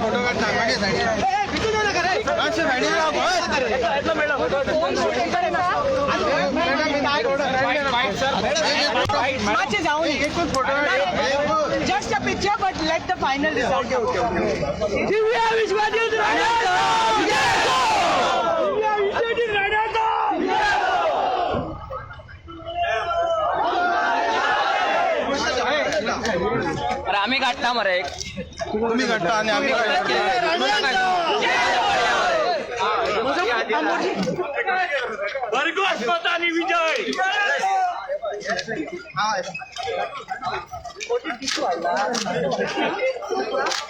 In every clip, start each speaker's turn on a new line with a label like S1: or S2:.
S1: Photo काढता.
S2: मातशें जावं. Just a picture, but let the final result. Divya Vishwajit Rane. Divya Vishwajit Rane.
S3: अरे, आम्ही काढता मरे एक.
S1: तुम्ही काढता आणि आम्ही काढता.
S4: भरघोस मताने विजय.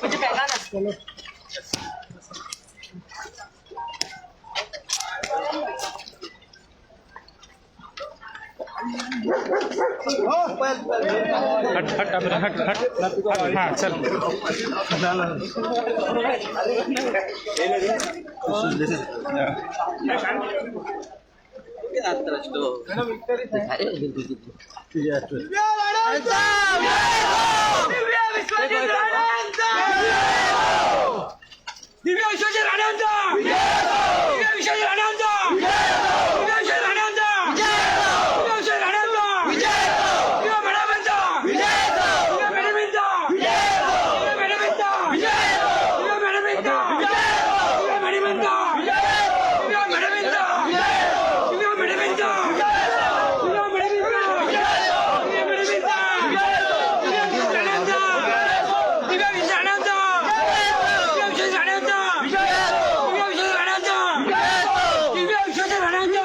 S2: म्हणजे बॅगान आसतलें.
S4: हट हट हट हट. हा, चल.
S2: दिव्या विश्वजित राणेंचा,
S4: दिव्या विश्वजित राणेंचा, दिव्या विश्वजित राणेंचा, दिव्या विश्वजित राणेंचा, दिव्या विश्वजित राणेंचा, दिव्या मॅडमांचा, दिव्या मॅडमांचा, दिव्या मॅडमांचा, दिव्या मॅडमांचा, दिव्या मॅडमांचा, दिव्या मॅडमांचा, दिव्या मॅडमांचा, दिव्या मॅडमांचा, दिव्या मॅडमांचा, दिव्या विश्वजित राणेंचा, दिव्या विश्वजित राणेंचा, दिव्या विश्वजित राणेंचा, दिव्या विश्वजित राणेंचा,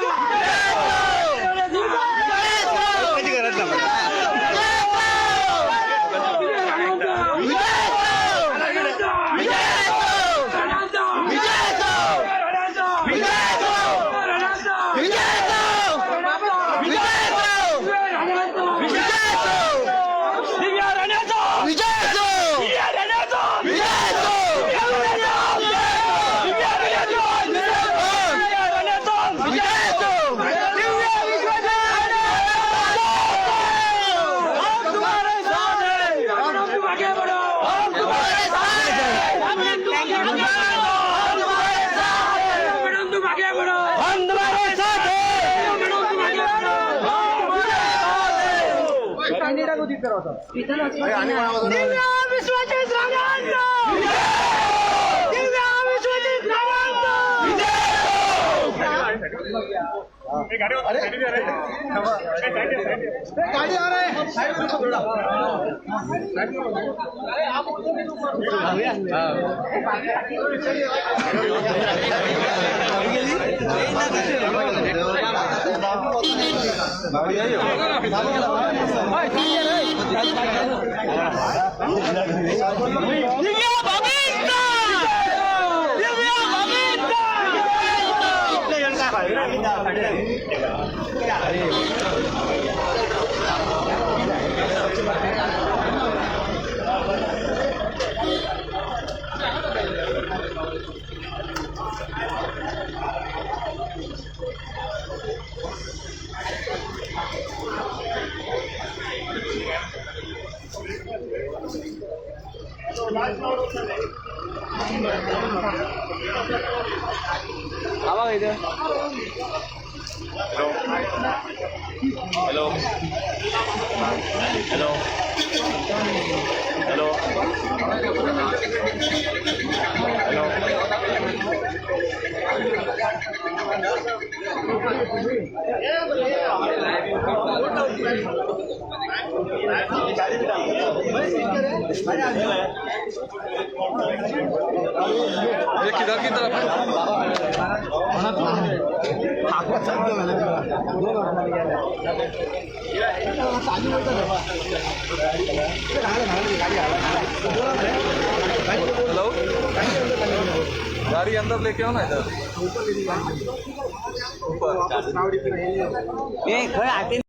S4: दिव्या विश्वजित राणेंचा. दिव्या राणेंचा, राणेंचा, राणेंचा, राणेंचा, राणेंचा, दिव्या राणेंचा, दिव्या राणेंचा, दिव्या राणेंचा, दिव्या राणेंचा, दिव्या राणेंचा, दिव्या विश्वजित. हम तुम्हारे साथ हैं. तुम आगे बढ़ो. हम तुम्हारे साथ हैं. तुम आगे बढ़ो. हम तुम्हारे साथ हैं. मैडम, तुम आगे बढ़ो. हम तुम्हारे साथ हैं. मैडम, तुम आगे बढ़ो. हम तुम्हारे साथ हैं.
S2: दिव्या विश्वजित राणेंचा, दिव्या विश्वजित राणेंचा.
S1: गाडी आ रहा है थोडा.
S2: Divya भाभींचा, Divya भाभींचा.
S5: Hello, hello, hello, hello.
S6: ये किधर की तरफ है? हेलो, गाड़ी अंदर लेके आओ ना इधर ऊपर.
S3: खंय हातीन.